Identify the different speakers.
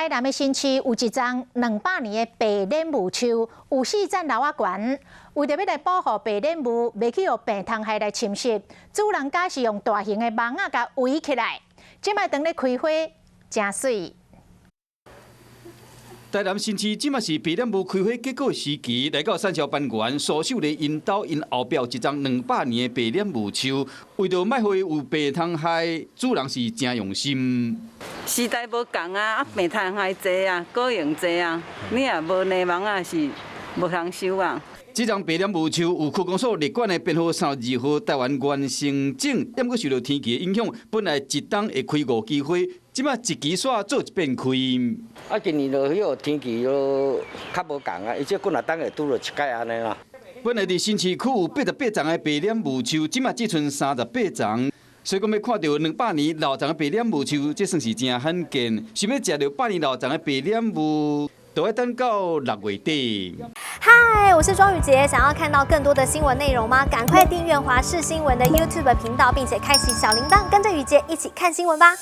Speaker 1: 南的新市有一叢200年的白臉無樹，有四層樓仔懸。為著欲來保護白臉無，袂去予病蟲害來侵襲，主人家是用大型的網仔共圍起來。這擺當咧開花，誠媠。
Speaker 2: 台南新市這馬是白臉無開花結果時期，來到產銷班員蘇秀麗𪜶兜𪜶後壁有一叢兩百年的白臉無樹，為著莫予伊有病蟲害，主人是誠用心。
Speaker 3: 時代無仝啊，啊病蟲害濟啊，果蠅濟啊，你若無粘網仔是無通收啊。
Speaker 2: 這叢白臉無樹有區公所列管的編號32號台灣原生種，毋過受著天氣的影響，本來一冬會開五支花，這馬一支煞做一遍開。
Speaker 4: 啊，今年落彼個天氣都較無仝啊，伊這幾若冬會拄著一擺按呢啦。
Speaker 2: 本來佇新市區有88叢的白臉無樹，這馬只賰38叢。所以講欲看著200年老叢的白臉無樹，這算是誠罕見。想欲食著百年老叢的白臉無，都愛等到6月底。
Speaker 5: 嗨，我是莊宇傑，想要看到更多的新聞內容嗎？趕快訂閱華視新聞的 YouTube 頻道，並且開啟小鈴鐺，跟着宇傑一起看新聞吧。